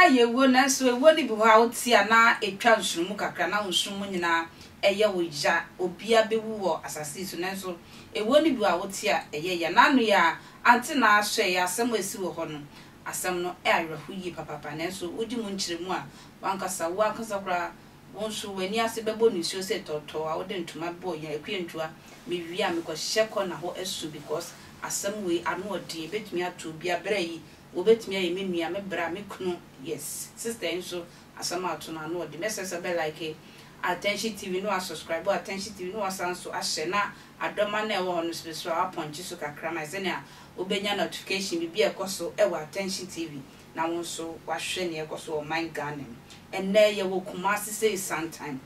Biribiara yɛ ewuo nanso ewuo no bi hɔ a wote a na etwa nsono mu kakra na wo nsono mu nyinaa ɛyɛ wo ya. Obia bɛwu wɔ asase yi so nanso ewuo no bi hɔ a wote a ɛyɛ ya. N'ano yi a ante na asɔɛ yi asɛm a esi wɔ hɔ no asɛm no ɛ awerɛho yie papaapa nanso wogye mu nkyerɛmu a wankasa wo ankasa koraa wo nso w'ani ase bɛbɔ nisuo sɛ tɔɔtɔɔ a wode ntoma bɔɔ yɛn Akua Ntua mewie a mekɔhyɛ kɔna hɔ asu because asɛm wei ano ɔden ɛbɛtumi ato obia berɛ yi Wobɛtumi ayɛ me nua, me bra, me kunu, yes. Sister yi nso asɛm a ato no ano ɔden. Mɛsrɛ sɛ wobɛ like Attention TV na wa subscribe Attention TV na wasan nso ahyɛ na adɔma no a ɛwɔ hɔ no nso mesrɛ wo apɔnkye so kakra ma yɛ sɛnea wobɛnya notification biribi a ɛkɔ so wɔ Attention TV na wo nso wahwɛ nea ɛkɔ so wɔ ɔman Ghana mu. Ɛnnɛ yɛwɔ Kumasi sei Santan.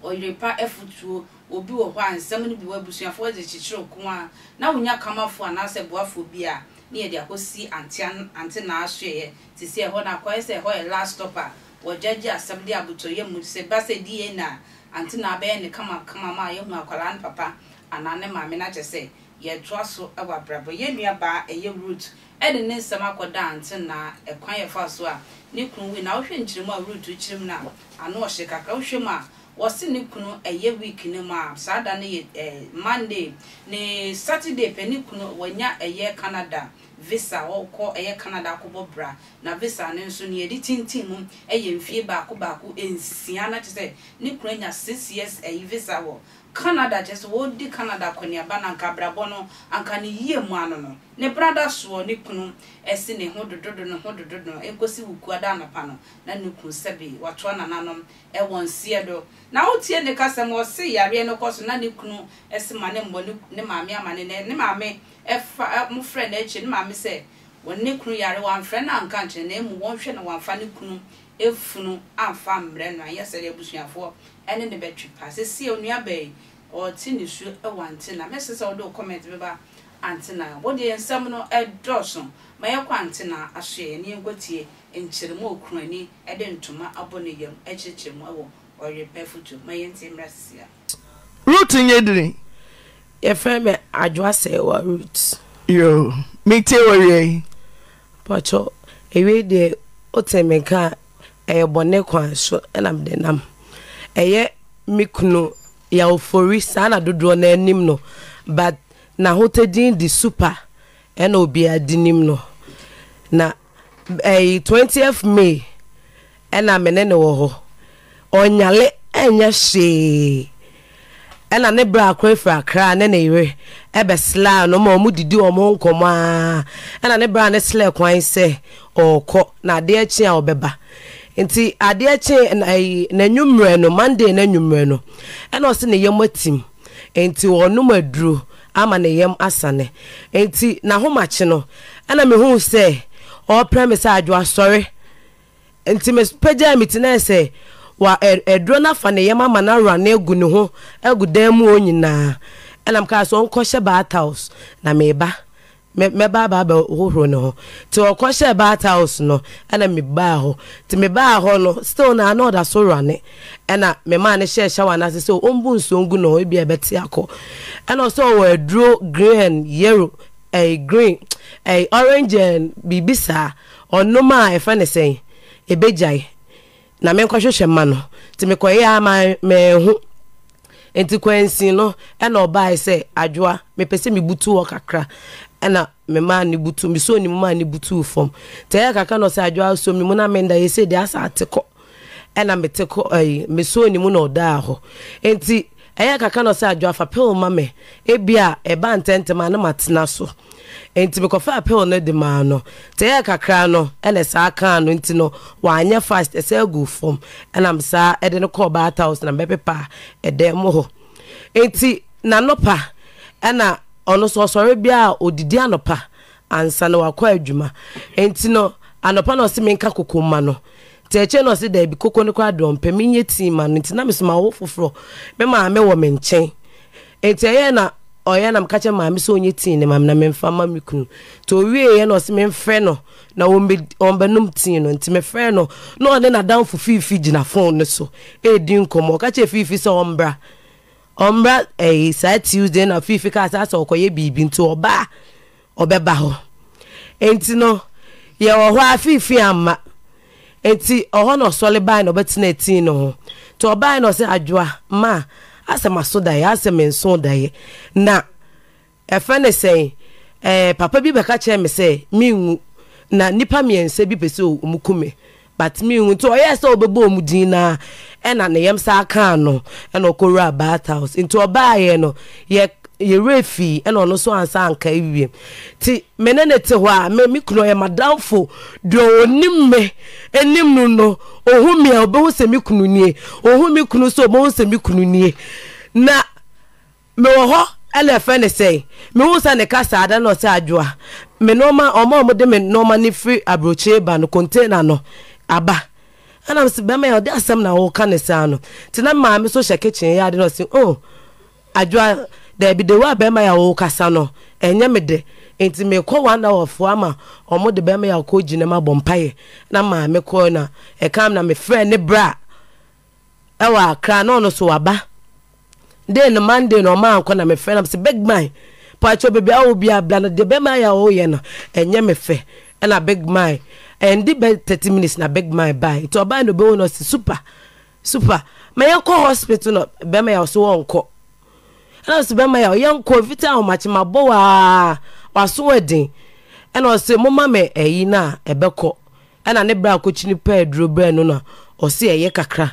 Ɔyere pa afotuo, Obi wɔ hɔ a nsɛm no bi wɔ abusuafoɔ de kyekyere wo ko a na wonya kamafoɔ anaasɛ boafoɔ bi a ne yɛde akɔsi ante ante naa asoɛeɛ te sɛ ɛhɔ no akɔyɛ sɛ ɛhɔ yɛ last stop a wɔgyagye asɛm de abotɔyam mu sɛ ba sɛ DNA a ante naa bɛyɛ no kama kama ma yɛahu akwadaa no papa anaa ne maame na kyerɛ sɛ yɛtoa so wɔ abrabɔ Yɛn nua baa ɛyɛ Ruth de ne nsɛm akɔda ante naa ɛkwan yɛfaa so a ne kunu wui na wohwɛ nkyerɛmu a Ruth kyerɛ mu no a ano ɔhye kakra wohwɛ mu a Wɔse ne kunu ɛyɛ week no mu a saa da no yɛ eh Monday ne Saturday pɛ ne kunu wanya ɛyɛ Canada visa ɔkɔ ɛyɛ Canada akɔbɔ bra na visa no nso nea yɛde tintim mu ɛyɛ mfie baako baako nsia na kyerɛ sɛ ne kunu anya six years ɛyi visa wɔ Canada kyerɛ sɛ ɔredi Canada akɔneaba na anka abrabɔ no anka ne yie mu ano no ne bra da soɔ ne kunu ɛse ne ho dododo ne ho dododo ɛnkɔsi wukuada anɔpa no na ne kunu sɛbe watoa nananom wɔ nseɛ do. Na wo tie ne kasa mu ɔse yareɛ no kɔ so na ne kunu se ma ne mmɔ ne ne maame amane na ne maame fa mo frɛ no akyire ne maame sɛ wɔ ne kunu yare wamfrɛ no anka ankyerɛ na emu wɔnhwɛ na wamfa ne kunu funu amfa ammrɛ no anyɛ sɛdeɛ abusuafoɔ ne no bɛtwe paa. Sesie onua baa yi ɔte nisuo wɔ antena. Mɛsrɛ sɛ wode wo comment bɛba antena. Wo deɛ nsɛm no dɔɔso ma yɛkɔ antena asoɛeɛ na yɛnkɔ tie Nkyerɛmu a okurani de ntoma abɔ ne yam kyerɛkyerɛ mu wɔ Ɔyerepɛ Afotu Ma Yɛntie Mmra Sisi a. Ruth nyɛ dini. Yɛfrɛ me Adwoa Sɛɛwa Ruth. Yoo, metie wo awia yi. Mpakyɛw, awia yi deɛ wote me nka a, ɛyɛ bɔne kwan so na mede nam. Ɛyɛ me kunu Yaw Ofori, saa na dodoɔ no ara nim no, but n'ahotɛ din de Super ɛna obiara de nim no. Na Ɛyi twentieth May ɛna me ne no wɔ hɔ. Ɔnyale ɛnyɛ hwee. Ɛna ne bra koro firi Accra ne ne yere ɛbɛslaa no ma wɔn didi wɔn ho nkɔmɔ aa. Ɛna ne bra no slɛ kwan sɛ ɔɔkɔ na adeɛ kye a ɔbɛba. Nti adeɛ kye na ɛyi n'anwummerɛ no Monday n'anwummerɛ no ɛna ɔse ne yam atim. Enti ɔrenom aduro ama ne yam asane. Enti n'ahomakye no, ɛna mehuu sɛ ɔreprɛ me sɛ, Adwoa, sɔre. Enti mepagyaa me ti na ayɛ sɛ wa ɛ aduro no afa ne yam ama no awane agu ne ho agu dan mu hɔ nyinaa. Ɛna mekaa sɛ ɔnkɔhyɛ bath house na mereba. Mɛ mɛba aba abɛhohoro ne ho. Nti ɔkɔhyɛɛ bath house no ɛna mebaa hɔ. Nti mebaa hɔ no still naa na ɔda so rane. Ɛna memaa no hyɛɛ shower no ase sɛ ɔmbu nsuo ngu ne ho ebia ɛbɛte akɔ. Ɛna ɔsɛ ɔwɔ aduro green and yellow ɛyi green ɛyi orange and biribi saa ɔnom a ɛfɛ ne sɛn ɛbɛgyae na menkɔhwehwɛ ma no. Nti mekɔyɛɛ a ma manhu. Nti kwansin no ɛna ɔbae sɛ, Adwoa, mepɛ sɛ mebutu hɔ kakra. Ɛna memaa no butu, mesoo ne mu maa no butuu fam. Nti ɛyɛɛ kakra na ɔsɛ, Adwoa, sɔ me mu na menda, yɛsei deɛ asa ate kɔ. Ɛna mete kɔ, ɛyi, mesoo ne mu na ɔdaa hɔ. Nti ɛyɛɛ kakra na ɔsɛ, Adwoa, fa pill ma me, ebia ɛba ntɛntɛm a na matena so. Enti mekɔfaa pill no de maa no. Nti ɛyɛɛ kakra no ɛna ɛsaa kaa no nti no wanyɛ fast ɛsaa guu fam. Ɛna mesaa ɛde no kɔɔ bath house na mebɛpepaa ɛdan mu hɔ. Enti n'anɔpa ɛna ɔno nso ɔsɔre biara a ɔdidi anɔpa ansa na wakɔ adwuma. Enti no anɔpa na ɔse menka koko mma no. Nti akyire na ɔse daabi koko no koraa deɛ ɔmpɛ menyɛ tii ma no. Nti na mesoma wo foforɔ me maame wɔ me nkyɛn. Enti ɛyɛɛ na ɔyɛ na meka kyerɛ maame sɛ ɔnyɛ tii no ma me na memfa mma me kunu. Nti ɔwieeɛ na ɔse memfrɛ no na ɔmbɛnom tii no. Nti mefrɛɛ no na ɔne n'adamfo Fiifi gyina fon no so redi nkɔmmɔ. Ɔka kyerɛɛ Fiifi sɛ ɔmbra. Ɔmbra ɛyi saa Tuesday na Fiifi kaa sɛ asɛ ɔkɔyɛ biribi nti ɔba a ɔbɛba hɔ. Enti no yɛwɔ hɔ a Fiifi amma. Enti ɔhɔ na ɔsɔre bae na ɔbɛtenaa tii no ho. Nti ɔbae na ɔse, Adwoa, ma, asɛ maso daeɛ, asɛ mensoo daeɛ. Na ɛfrɛ no sɛn, ɛɛ, papa bi bɛka kyerɛɛ me sɛ menwu, na nnipa mmiɛnsa bi pɛ sɛ wɔku me, but menwu. Nti ɔyɛɛ sɛ ɔbɛbɔ wɔn din no ara, ɛna ne yam saa kaa no, ɛna ɔkɔwuraa bath house. Nti ɔbaeɛ no, yɛ, yɛ werɛ fii, ɛna ɔno nso ansa ankae wiem. Nti me ne no te hɔ a, me, me kunu ɔyɛ m'adamfo, deɛ ɔnim me nim no no, ɔhu me a, ɔbɛhu sɛ me kunu nie, ɔhu me kunu nso a, ɔbɛhu sɛ me kunu nie. Na mewɔ hɔ ɛna ɛfrɛ no sɛn, mehu sɛ ne kasa ada na ɔsɛ Adwoa, me nnoɔma, wɔn a wɔde me nnoɔma no firi aburokyire ba no, container no aba. Ɛna mese, bɛrima yi ɔde asɛm na woka no saa no. Nti na me maame nso hyɛ kitchen yɛ ade na ɔse, oh, Adwoa, daabi, the way a bɛrima yi a wokasa no, ɛnyɛ me dɛ. Nti mekɔ one hour foɔ ama wɔn de bɛrima yi akɔ gyina mu abɔ mpaeɛ. Na maame kɔɛ na ɛkaa me na mefrɛɛ ne bra ɛwɔ Accra na ɔno nso waba. Day no Monday no ɔma ankɔ na mefrɛ na mese big man, pakyɛ baabi a wɔ biara bra na deɛ bɛrima yi a woyɛ no ɛnyɛ me fɛ. Ɛna big man, ɛndi bɛ 30 minutes na big man bae. Nti ɔbae na ɔbɛhu no ɔse super. Super ma yɛn kɔ hospital na bɛrima yɛ ɔso wɔn kɔ ɛna ɔsɛ bɛrima yɛ yɛn kɔ fiti ahomakye ma bɔ waa waso ɛden ɛna ɔsɛ mo ma mɛ ɛyi na ɛbɛkɔ ɛna ne bra akɔkyini pɛ aduro brɛ no na ɔsɛ ɛyɛ kakra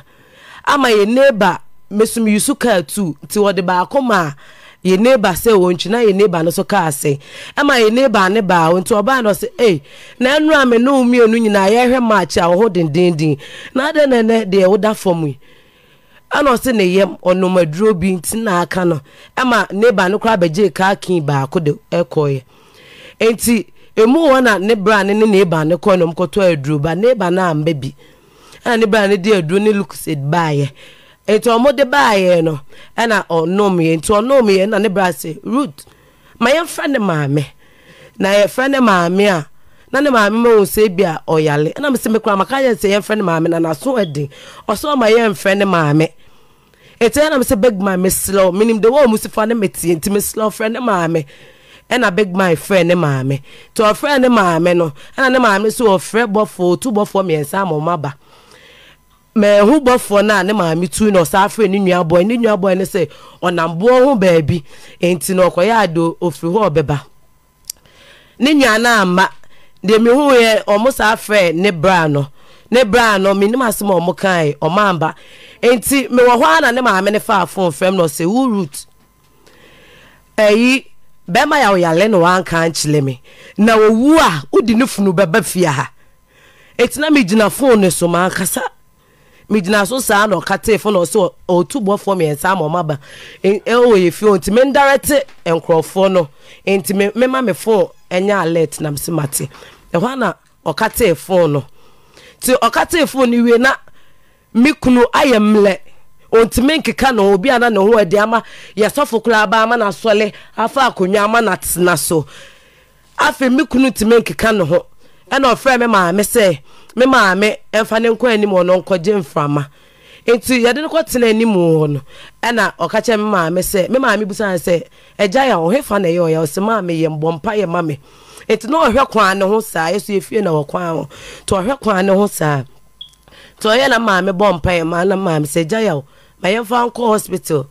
ama yɛ neighbor mesum yusu kaa tu nti wɔde baako maa yɛ neighbor sɛ wɔntwi na yɛ neighbor no so kaa sɛ ɛma yɛ neighbor ne baa nti ɔbaa no ɔsɛ ei Na nnora me ne wo mmienu nyinaa yɛrehwɛ match a wo ho dendeenden. Na adɛn na ɛnɛ deɛ woda fam yi? Ɛna ɔse ne yam ɔnom aduro bi nti na aka no. Ɛma ne ba no koraa bɛgyee car key baako de kɔeɛ. Nti emu hɔ na ne bra no ne ne ba no kɔe na wɔkɔtɔɔ aduro ba ne ba no amba bi. Ɛna ne bra no de aduro ne Lucozade baeɛ. Nti wɔde baeɛ no ɛna ɔnomyɛ. Nti ɔnomyɛ na ne bra se Ruth Ma yɛmfrɛ ne maame. Na yɛfrɛ ne maame a, na ne maame ma hu sɛ ebi a ɔyare. Ɛna mese me koraa maka yɛn sɛ yɛmfrɛ ne maame na n'aso ɛden. Ɔsɛ ɔma yɛmfrɛ ne maame. Eti ɛna mese big man mesrɛ wo, menim de wɔ ɔmo si fa ne meteɛ nti mesrɛ wo frɛ ne maame. Ɛna big man frɛ ne maame. Nti ɔfrɛ ne maame no, ɛna ne maame so ɔfrɛ bɔfoɔ, otu bɔfoɔ mmiɛnsa ama ɔmo aba. Manhu bɔfoɔ no a ne maame tui na ɔsan frɛɛ ne nua bɔe. Ne nua bɔe no sɛ ɔnam boɔ ho baabi nti na ɔkɔyɛ ade ɔfiri hɔ ɔbɛba. Ne nua no amma. Deɛ mehuiɛ wɔn san frɛɛ ne bra no. Ne bra no mennim asɛm a wɔn kaeɛ wɔn amba. Nti mewɔ hɔ ara na ne maame no faa phone frɛ me na ɔsɛ wo Ruth ɛyi bɛrima yɛ ɔyale na wanka ankyerɛ me na owu a wode ne funu bɛba fie ha. Enti na megyina fon no so, mankasa. Megyina so saa na ɔkatee fon na ɔsɛ ɔretu bɔfoɔ mmiɛnsa ama wɔn aba ɛwɔ yɛ fie hɔ nti mendarɛte nkurɔfoɔ no nti me mema me fon ɛnyɛ alert na mese mate. Ɛhɔ a na ɔkatee fon no. Nti ɔkatee fon no wie na me kunu ayɛ mmerɛ ɔntumi nkeka ne ho obi a na ne ho ɛde ama yɛ sɔfo koraa ba ama no asɔre afa akonnwa ama no atena so. Afei me kunu ntumi nkeka ne ho, ɛnna ɔfrɛɛ me maame sɛ me maame mfa no nkɔ anim hɔ na ɔnkɔgye mframa. Enti yɛde no kɔtenaa anim hɔ no, ɛnna ɔka kyerɛɛ me maame sɛ, me maame bisaa no sɛ, Agya Yaw, hefa na ɛyɛ ɔyaw? Ɔse, Maame, yɛn bɔ mpaeɛ ma me. Enti na ɔhwɛ kwan no ho saa, yɛn nso yɛn fie na wɔ kwan ho, nti ɔhwɛ kwan no ho saa. Nti ɔyɛ na maame bɔ mpaeɛ ma na maame sɛ, Agya Yaw, Ma yɛmfa nkɔ hospital.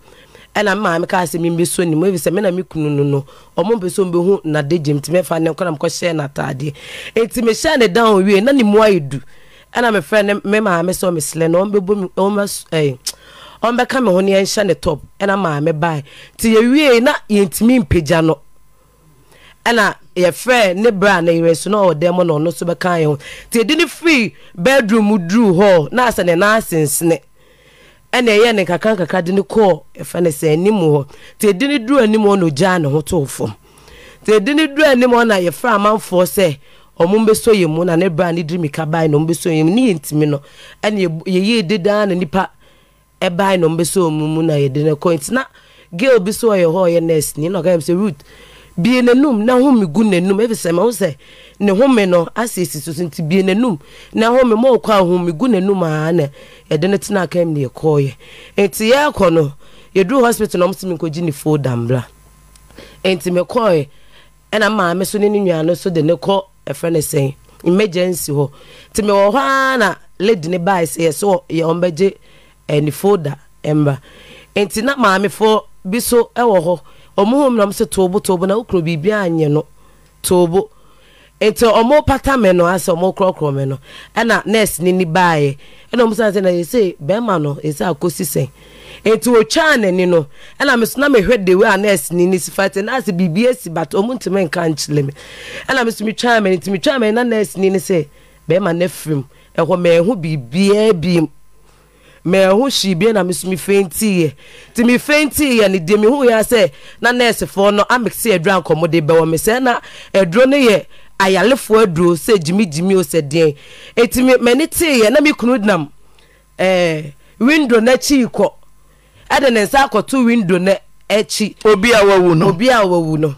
Ɛna me maame kaa sɛ membɛsɔ ne mu efisɛ me na me kunu no no, ɔmo mpɛ sɛ ɔmo bɛhu n'adagyam nti mɛfa ne nkɔ na mekɔhyɛɛ no ataadeɛ. Nti mehyɛɛ no down wie na ne mu ayɛ du. Ɛna mefrɛ ne me maame sɛ ɔmesrɛ no ɔmbɛbɔ me ɔmmɛs ɛɛ ɔmbɛka me ho na yɛnhyɛ ne top. Ɛna maame bae. Nti yɛwiei na yɛntumi mpagya no. Ɛna yɛfrɛɛ ne bra ne yere nso na ɔwɔ dan mu na ɔno nso bɛkaa yɛn ho. Nti yɛde no firii bedroom mu duruu hall na asɛ ne nan asensene. Ɛna ɛyɛɛ no nkakrankakra de no kɔɔ yɛfrɛ no sɛ anim hɔ. Nti yɛde no duruu anim hɔ na ɔgyaa ne ho too fam. Nti yɛde no duruu anim hɔ na yɛfrɛɛ amanfoɔ sɛ wɔn mbɛsɔ yɛn mu na ne bra no de mmirika bae na wɔn bɛsɔ yɛn mu ne yɛntumi no. Ɛna yɛyɛɛ dede ara na nnipa Ɛbae na ɔmbɛsɔɔ mu mu na yɛde no kɔe. Nti na girl bi so ɔyɛ hɔ a ɔyɛ nurse ni na ɔka kyerɛ me sɛ Ruth, bue n'anum na home gu n'anum efisɛ mahu sɛ ne home no asɛ esi so so nti bue n'anum na home ma ɔkɔ a home gu n'anum aa na yɛde no tenaa kaa mu na yɛkɔɔeɛ. Nti yɛrekɔ no yɛduru hospital na wɔn se menkɔgye ne folder mbra. Nti mekɔɔe ɛna maame so ne ne nua no so de no kɔ ɛfrɛ no sɛn emergency hɔ. Nti mewɔ hɔ ara na. lady no bae sɛ yɛsɛ yɛ ɔmbɛgye eh, ne folder mmra. Nti na maamefoɔ bi so wɔ hɔ, ɔmo huu me na ɔmo se toobo toobo na wo kunu biribiara nyɛ no, toobo. Nti ɔmo pata me no asɛ ɔmo korɔkorɔ me no, ɛna nurse no ni baeɛ, ɛna ɔmo san sɛ na yɛse bɛrima no yɛse akɔsi sɛn. Nti otwaa n'ani no, ɛna me so na mehwɛ the way a nurse ni no si fa te, na asɛ biribi asi but ɔmo ntumi nka nkyerɛ me. Ɛna me so metwaa m'ani, nti metwaa m'ani na nurse ni no sɛ bɛrima no afiri mu, ɛhɔ manhu biribiara biem. Manhu hwee bio na me nso me feintiiɛ. Nti me feintiiɛ no, deɛ mehuiɛ ara sɛ na nɛɛsefoɔ no amekse aduro a anka wɔde rebɛwɔ me. Sɛ na aduro no yɛ ayarefoɔ aduro, sɛ gyimigyimi o, sɛ deɛn. Nti me m'ani teeɛ na me kunu nam ɛɛ window no akyi rekɔ. Ɛde ne nsa akɔto window no akyi. Obi a wawu no. Obi a wawu no.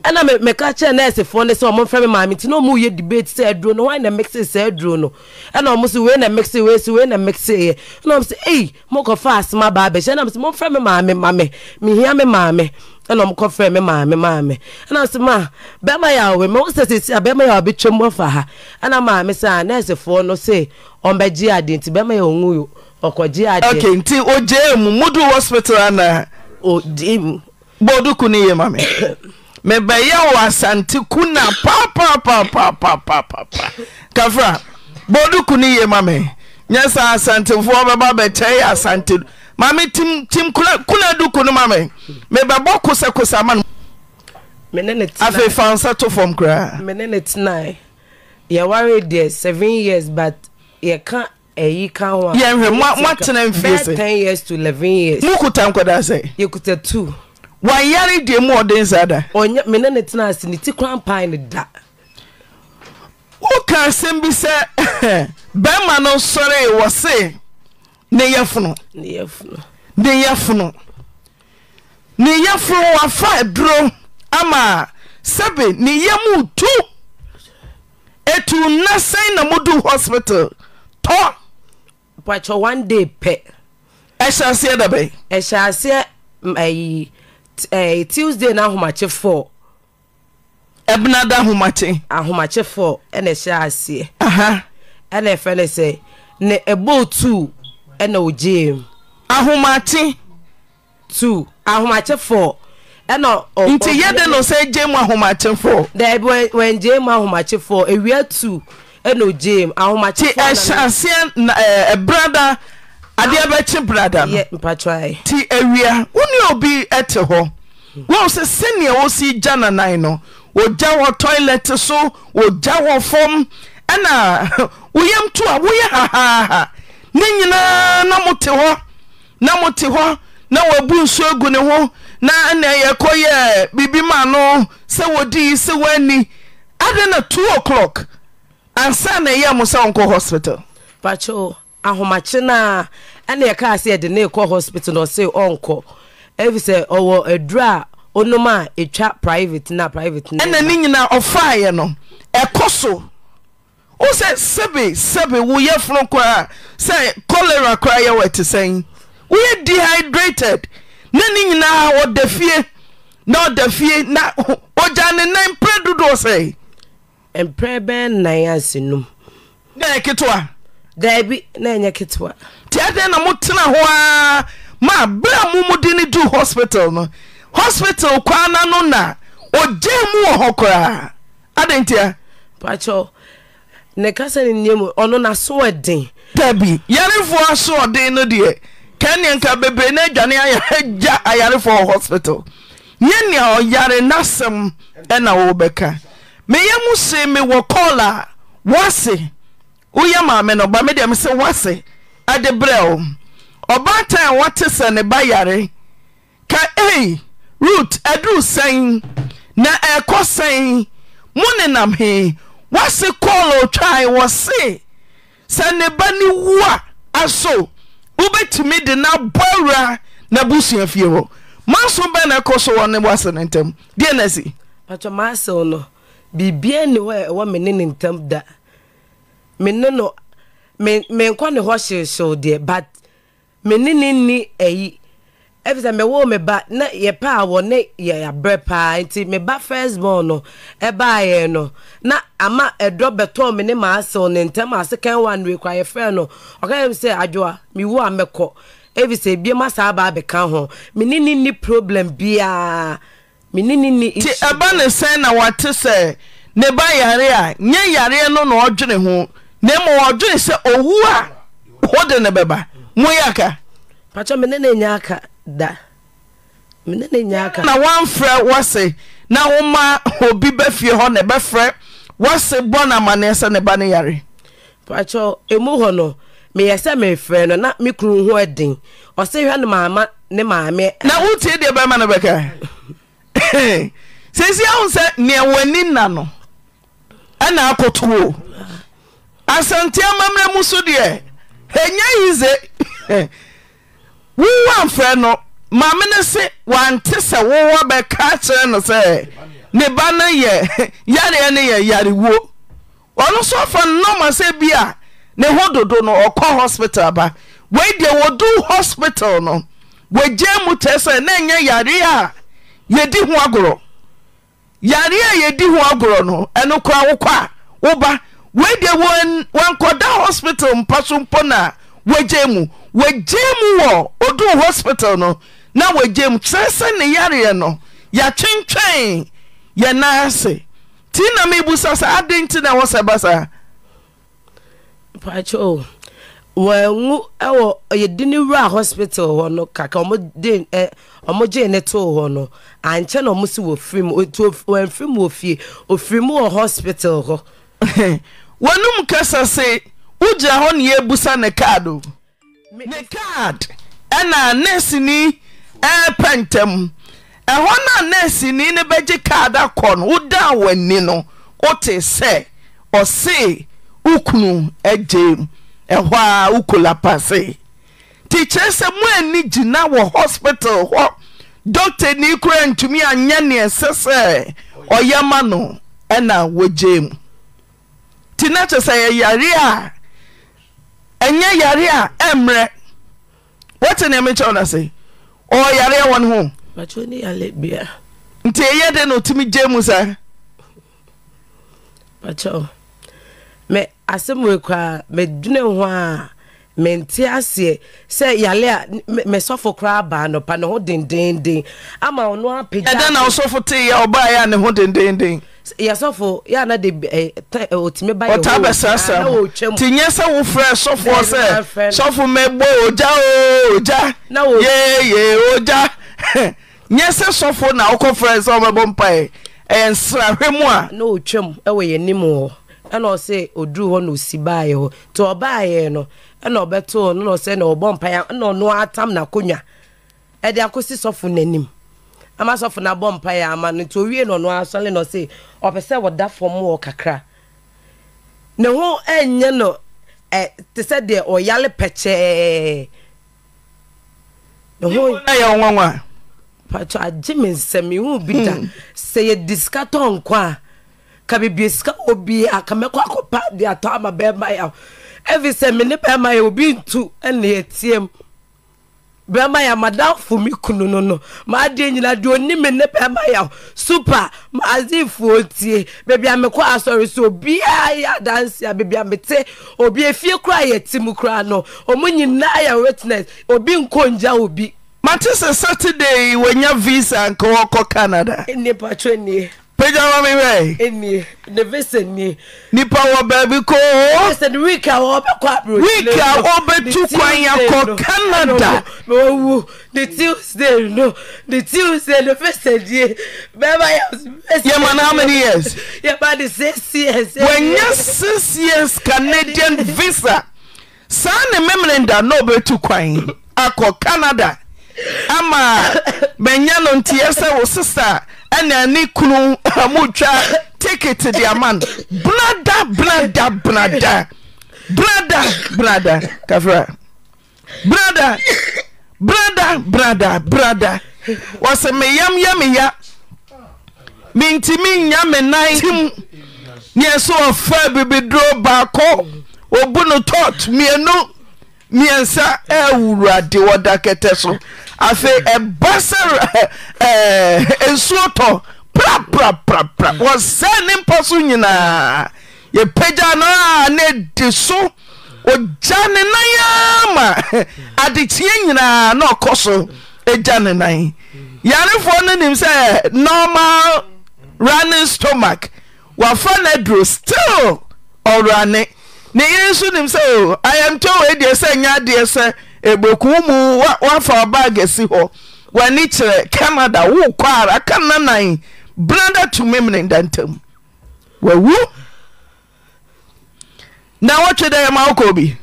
Ɛna me meka kyerɛ nɛɛsefoɔ no sɛ wɔn mfrɛ me maame nti na wɔn reyɛ debate sɛ aduro no hwan na mixe saa aduro no. Ɛna wɔn sɛ wei na mixe wei sɛ wei na mixe yɛ. Ɛna wɔn sɛ ei mo kɔfa asɛm aba abɛhyɛ. Ɛna wɔn sɛ mo mfrɛ me maame ma me mehia me maame. Ɛna wɔn kɔfrɛ me maame maa me. Ɛna wɔn sɛ ma bɛrima yɛ awe me ho sɛ sɛsi a bɛrima yɛ abɛtwa mu afa ha. Ɛna maame sɛ a nɛɛsefoɔ no se wɔn bɛgye adeɛ nti bɛrima yɛ ɔnwu Ɔkɔgye adeɛ. Okay, nti ogyee mu. Mudu hospital ana? Ogyee mu. Bɔ duku no yie ma me. Mebɛyɛ wo Asante kuna papapapapapaapa. Kafra, bɔ duku no yie ma me. Nyɛ saa Asantefoɔ bɛba bɛkyɛe Asante. Maame tim tim kuna kuna duku no ma me. Mebɛbɔ kosɛkosɛ ama no. Me ne ne tena. Afei fa nsa to fam koraa. Me ne ne tenae. Yɛwaree deɛ 7 years but yɛka Ɛyi ka ho a. Yɛn hwɛ, mo mo atena mfie sɛ. Bɛyɛ 10 years to 11 years. Mo kuta nkwadaa sɛ. Yɛkuta two. Wayare deɛ mu ɔden saa da. Ɔnyɛ me ne ne tena ase ne ti koraa mpae no da. Woka asɛm bi sɛ bɛrima no sɔree wɔ se ne yɛfono. Ne yɛfono. Ne yɛfono. Ne yɛfono wafa aduro ama sɛbe ne yam tu. Etu nna sɛn na mo duu hospital tɔ? Mpakyɛ one day pɛ. Ɛhyɛ aseɛ da bɛn? Ɛhyɛ aseɛ ɛyi ɛɛ Tuesday na ahomakye 4. Ɛbenada ahomakye. Ahomakye 4 ɛna ɛhyɛ aseɛ. Aha. Ɛna ɛfɛ ne sɛ ne ɛbɔɔ 2 ɛna ogyee mu. Ahomakye. 2 ahomakye 4 ɛna ɔ. Nti yɛ de no sɛ gye mu ahomakye 4. Daabi wɔn gye mu ahomakye 4 ewia 2 ɛna ogyee mu ahomakye 4. Ti ɛhyɛ aseɛ na ɛɛ ɛbrada adeɛ bɛkye brada no. Yɛ mpatsɔ ayɛ. Ti awia wo ne obi ɛte hɔ wɔn sɛ sɛnea wosi gya nanan no ogya wɔ toilet so ogya wɔ fam ɛna woyam to a woyɛ hahaha ne nyinaa na mo te hɔ. Na mote hɔ na wɔabu nsuo agu ne ho na ɛnna yɛkɔyɛɛ biribi maa no sɛ wɔdii sɛ wɔanni. Adɛn na 2 o'clock ansa na ɛyɛɛ mo sɛ ɔnkɔ hospital? Pakyɛw, ahomakye no ara ɛna yɛkaa sɛ yɛde no rekɔ hospital na ɔse ɔnkɔ efisɛ ɔwɔ aduru a onom a etwa private no a private no Ɛna mma. ne nyinaa ɔfaeɛ no ɛkɔ so. Wohu sɛ sɛbe sɛbe wo yafunu koraa sɛ cholera koraa yɛ wo ɛte sɛn? Woyɛ dehydrated na ne nyinaa ɔda fie na ɔda fie na ɔgya ne nan mprɛ dodoɔ sɛn? Mprɛ bɛyɛ nnan ansa num. Na ɛyɛ ketewa? Daabi, na ɛnyɛ ketewa. Nti adɛn na motena hɔ ara ma berɛ a mo mode no duu hospital no, hospital kwan no ano na ɔgyaa mu wɔ hɔ koraa? Adɛn ntia? Pakyɛw, ne kasa no nnie mu, ɔno n'asoɔden. Dabi, yarefoɔ asoɔden no deɛ, kɛnneɛ nka bebree no adwane agya ayarefoɔ wɔ hospital. Nyɛ nea ɔyare n'asɛm na wobɛka. Me yam se me wɔ call a, woase, woyɛ maame no ba, me deɛ mese woase de brɛ wo. Ɔbaatan a wate sɛ ne ba yare. Ka ei, Rut, aduru sɛn? Na ɛrekɔ sɛn? Mo nenam he? W'ase kɔɔl a otwae, wɔse sɛ ne ba no wu a, aso wobetumi de no abɔ awura n'abusua fie hɔ? Manso bɛn na ɛkɔ so wɔ ne w'ase no ntam? Deɛn na asi? Pakyɛ m'asew no, biribiara nni hɔ a ɛwɔ me ne ne ntam da. Me ne no, me menkɔ ne hɔ hyewhyew deɛ but Me ne no nni ayi. Efisɛ mewoo me ba na yɛpɛ a wɔne yɛ abrɛ paa nti me ba first born no ɛbaeɛ no na ama ɛdɔ bɛtɔɔ me ne m'asew no ntɛm a second one wei koraa yɛfrɛɛ no ɔka kyerɛɛ me sɛ Adwoa mewu a mɛkɔ efisɛ ebiem asan aba abɛka ho me ne no nni problem biara Me ne no nni Nti issue ɛba biara. no sɛn na wate sɛ ne ba yare a, nyɛ yareɛ no na ɔdwene ho, na mmom ɔdwene sɛ owu a wode no bɛba? Moyɛ aka? Mpakyɛ me ne no nyɛ aka da. Me ne no nyɛ aka. Na woamfrɛ w'ase na woma obi ba fie hɔ na ɛbɛfrɛ w'ase bɔ no amanneɛ sɛ ne ba no yare? Mpakyɛ emu hɔ no, meyɛ sɛ mefrɛ no na me kunu ho ɛden. Ɔse hwɛ no maama ne maame. Na wotie deɛ bɛrima no bɛka? Seesei ahu sɛ nea w'ani nna no ɛna akoto o. Asante amammerɛ mu so deɛ ɛnyɛ yize. Wo woamfrɛ no, maame no se wante sɛ wo woabɛka akyerɛ no sɛ ne ba no yɛ yareɛ no yɛ yarewuo. Ɔno nso afa no normal sɛ bi a ne ho dodo no ɔkɔ hospital aba. Wei deɛ wɔduu hospital no wɔagyaa mu kyerɛ sɛ na ɛnyɛ yareɛ a yɛdi ho agorɔ. Yareɛ a yɛdi ho agorɔ no ɛno koraa wokɔ a woba. Wei deɛ wankɔda hospital mpa so mpo na wɔagyaa mu. Wɔagyaa mu wɔ ɔduu hospital no na wɔagyaa mu kyerɛ sɛ ne yareɛ no yɛatwentwɛn yɛn nan ase. Nti na mebisa sɛ adɛn nti na ɛwɔ sɛ ɛba saa? Mpakyɛ o, wanwu ɛwɔ yɛde ne wura hospital hɔ no kakra wɔn de ɛ wɔn gyee ne too hɔ no ankyɛ na wɔn si wɔ firi mu nti wɔnfiri mu wɔ fie ofiri mu wɔ hospital hɔ. W'anum kasa se wogyina hɔ na yɛrebusa ne card o. Ne card ɛna nɛɛseni repɛ ntɛm. Ɛhɔ no a nɛɛseni no bɛgye card akɔ no, wodan w'ani no, wote sɛ ɔse wo kunu agyae Ɛhɔ ara wo kolapasee. Nti kyerɛ sɛ moanni gyina wɔ hospital hɔ, dɔktani koraa antumi anyɛ nea ɛsɛ sɛ ɔyɛ ma no ɛna wogyae mu. Nti na kyerɛ sɛ ɛyɛ yareɛ a ɛnyɛ yare a ɛmmerɛ. Woate nea mekyerɛ wo no ase? Ɔwɔ yareɛ wɔ ne ho. Mpakyɛ ɔni yare bia. Nti ɛyɛ dɛn na ɔtumi gye mu saa? Mpakyɛ me asɛm wei koraa medwene ho a mente aseɛ sɛ yale a me sɔfo koraa baa anɔpa ne ho dendenden ama ɔno apagya. Ɛdɛn na ɔsɔfo tee yɛ ɔbaeɛ a ne ho dendenden? Yɛ sɔfo yɛ ana de ɛ tɛ ɔtumi ba yɛ Ɔtaa hɔ bɛsrasra na mo. ɔtwa mu. Nti nyɛ sɛ wofrɛ sɔfoɔ Daabi, sɛ mamfrɛ no. sɔfo mɛbɔ ogya oo ogya Na wɔ- yee yee ogya. Nyɛ sɛ sɔfo na wokɔfrɛ sɛ ɔmmɛbɔ mpaeɛ. Ɛyɛ nsrahwɛ mu a. Na ɔtwa mu wɔ yɛn anim hɔ ɛna ɔse ɔduru hɔ na ɔsi baeɛ hɔ nti ɔbaeɛ no ɛna ɔbɛtoo no na ɔsɛ na ɔbɔ mpaeɛ ɛna ɔno ara tam n'akonnwa ɛde akɔsi sɔfo no anim ama sɔfo no abɔ mpaeɛ ama no nti owie no ɔno ara sɔre na ɔse ɔpɛ sɛ ɔda fam hɔ kakra ne ho ɛnyɛ no ɛ te sɛ deɛ ɔyale pɛkyɛɛ ne ho na yɛ nwanwa patro agye me nsɛm mehu bi da hmm. sɛ yɛde sika tɔ nkwa a ka bebie sika wɔ bi a ka mɛkɔ akɔpa de atɔ ama bɛrima yɛ ɛfiri sɛ me ne bɛrima yɛ obi ntu ɛne ɛteam Bɛrima yaw madamfo me kunu no no m'adeɛ nyina deɛ ɔnim me ne bɛrima yaw super m'azefoɔ tie baabi a mekɔ asɔre so obiara yɛ adanse a baabi a mete obi efie koraa yɛte mu koraa no ɔmo nyinaa yɛ witness obi nkɔ ngya obi. Mate sɛ Saturday yi wanya visa nka ɔkɔ Canada. Nnie patro nnie. Pagya ma me hwɛ. Nie, ne visa nie. Nipa wɔ baabi kɔ o. Sɛ ne week a ɔbɛkɔ aburokyire. Week a ɔbɛtu kwan akɔ Canada. Mewu ne Tuesday no, ne Tuesday ne visa nie. Bɛɛma yɛ visa. Yɛ ma no how many years? Yɛ ma no six years. Wanya six years Canadian visa. Saa ne Memeneda na ɔbɛtu kwan akɔ Canada ama manya no nteɛ sɛ wo sista ɛna ne kunu motwa ticket de ama no benada benada benada benada benada kafra benada benada benada benada wɔsɛ meyam yɛ meya mentumi nnya me nan tim neɛ sɛ ɔfa bibiduro baako obu no tɔt mmienu mmiɛnsa awurade wɔda kɛtɛ so. Afei ɛba sɛ ɛɛ nsuo tɔ prapraprapra wɔsɛe ne mpa so nyinaa. Yɛpagya no a na ɛdi so. Ɔgya ne nan ara ma adekyeɛ nyinaa na ɔkɔ so gya ne nan. Yarefoɔ no nim sɛ normal running stomach wafa no aduro still ɔrane. Ne yere nso nim sɛ o ayamtɔ wei deɛ sɛ nyɛ adeɛ sɛ ɛbɛku mu wafa bag asi hɔ w'ani kyerɛ Canada wokɔ ara aka nnanan brada tumi mene da ntam wawu. Nnawɔtwe da yɛma wokɔ bi.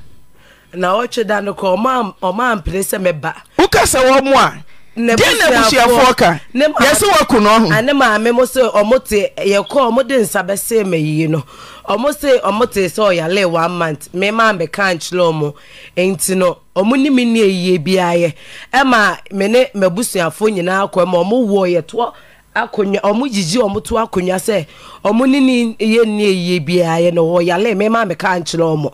Nnawɔtwe da no kɔ ɔmo ɔmo ampene sɛ mɛba. Woka sɛ wɔn a, deɛ na abusuafoɔ ka? Yɛse waku no ɔho. Ne maame mo se ɔmo te yɛkɔ ɔmo de nsa bɛsee me yie no ɔmo se ɔmo te sɛ ɔyale one month me maa mɛka ankyerɛ ɔmo nti no ɔmo ne me nni ayie biara yɛ ɛma me ne m'abusuafoɔ nyinaa kɔ ɛma ɔmo wɔ yɛtoɔ Akonnwa, wɔgyegye wɔn to akonnwa sɛ wɔn ne ne yɛ nni ayie biara yɛ no wɔyale me maa meka nkyerɛ wɔn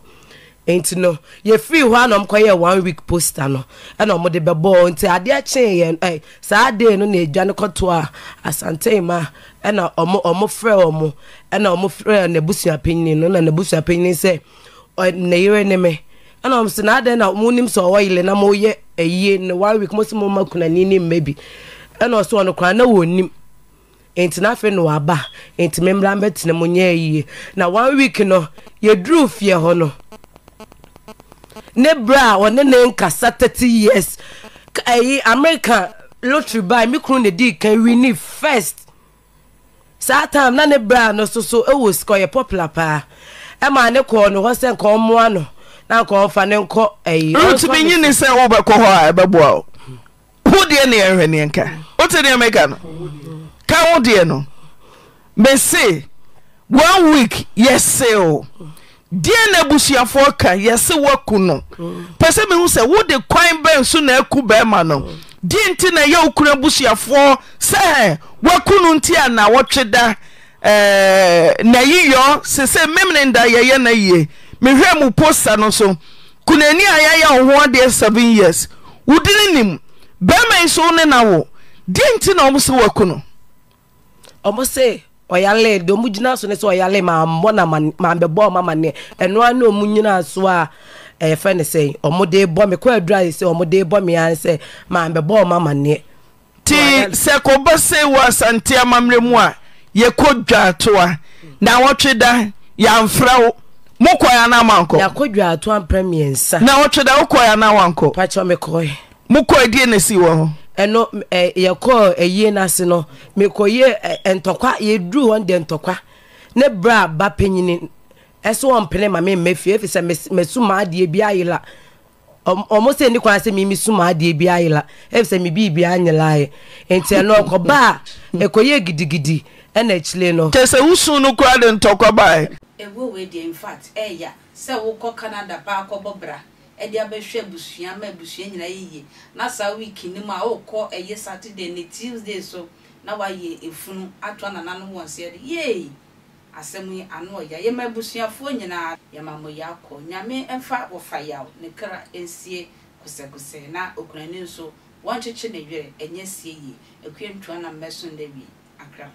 nti no yɛfiri hɔ a na wɔkɔyɛ one week poster no ɛna wɔde bɛbɔɔ nti adeɛ kyee yɛn ɛ saa day no na edwa no kɔto a Asante ma ɛna wɔn wɔn frɛ wɔn ɛna wɔn frɛ n'abusua panyin no na n'abusua panyin sɛ ne yere ne me ɛna wɔn sɛ na adɛn na wɔn nim sɛ ɔwɔ yere na wɔyɛ ayie no one week mo sɛ mo ma kunani ne mma bi ɛna ɔsɛ ɔno koraa na wɔn nim nti na afei na waba nti me mmra mbɛtena mu nyɛ ayie na one week no yɛduru fie hɔ no ne berɛ a ɔne ne nkasa 30 years ɛyi America lottery baa me kunu na di kan wini first Saa time na ne bra no soso wɔ sika ɔyɛ popular paa ɛmaa ne kɔɔ no hɔ sɛ nka ɔmmoa no na nka ɔmfa no nkɔ ɛyi. Ruth ɔnsɔ ne menye ni so. sɛ wobɛkɔ hɔ a ɛbɛboa wo. Wo deɛ ne yɛnhwɛ ne yɛnka. Wote deɛ meka no? Ka wo deɛ no. Mese one week yɛse o. Deɛn na abusuafoɔ ka? Yɛse woaku no. Pɛ sɛ mehu sɛ wode kwan bɛn so na aku bɛrima no? Deɛn nti na ɛyɛ wo kunu abusuafoɔ sɛ woaku no nti a nnawɔtwe da eh, n'ayiyɔ sese Memeneda yɛyɛ n'ayie. Mehwɛɛ mo poster no so. Kunani a yɛayɛ wo ho adeɛ 7 years. Wo dini nim. Bɛrima yi so wo ne no awo. Deɛn nti na wɔn se woaku no? Ɔmo se ɔyaree, deɛ ɔmo gyina so ne sɛ ɔyaree, mammɔ no amane, mambɛbɔ ɔmo amaneɛ. Ɛno ara ne ɔmo nyinaa so a ɛyɛ fɛ ne sɛn, ɔmo de bɔ me, kɔ aduru ayɛ sɛ ɔmo de bɔ me ara ne sɛ mambɛbɔ ɔmo amaneɛ. Nti sɛ kɔba sei wɔ Asante amammerɛ mu a, yɛkɔ Dwaatoa. Naawɔtwe da, yɛamfrɛ wo. Mokɔe anaa moankɔ? Yɛakɔ Dwaatoa mprɛ mmiɛnsa. Naawɔtwe da, wokɔe anaa woankɔ? Pakyɛ mekɔe. Mokɔe, deɛn na esii wɔ hɔ? Ɛno, ɛ, yɛkɔɔ ayie no ase no, mekɔyɛɛ ɛ, ntɔkwa, yɛduruu hɔ no deɛ ntɔkwa. Ne berɛ a ba panyini ɛsɛ ɔmpene ma memma fie, ɛfiri sɛ mes, masu m'adeɛ bi ayera. Ɔm, ɔmo sɛ nni kwan sɛ me mesu m'adeɛ bi ayera, ɛfiri sɛ me biribiara nyeraeɛ. Nti ɛno ɔkɔba a, ɛkɔyɛɛ gidigidi, ɛna akyire no. Kyerɛ sɛ wo su no koraa de ntɔkwa baeɛ. Ɛwuo wei deɛ infact ɛɛya sɛ wokɔ Canada paa kɔbɔ bra de abɛhwɛ abusua ama abusua nyinaa ayɛ yie na saa week no mu a wokɔ ɛyɛ Saturday ne Tuesday so na wayɛ efunu atoa nananom wɔn nsa de yei asɛm yi ano ɔya yɛma abusuafoɔ nyinaa yɛma mo yakɔ Nyame mfa wɔfa yaw ne kra nsie kosɛkosɛ na okunani nso wɔnkyekye ne werɛ ɛnyɛ sie yie Akua ntua na mmɛso nnɛ wie Accra.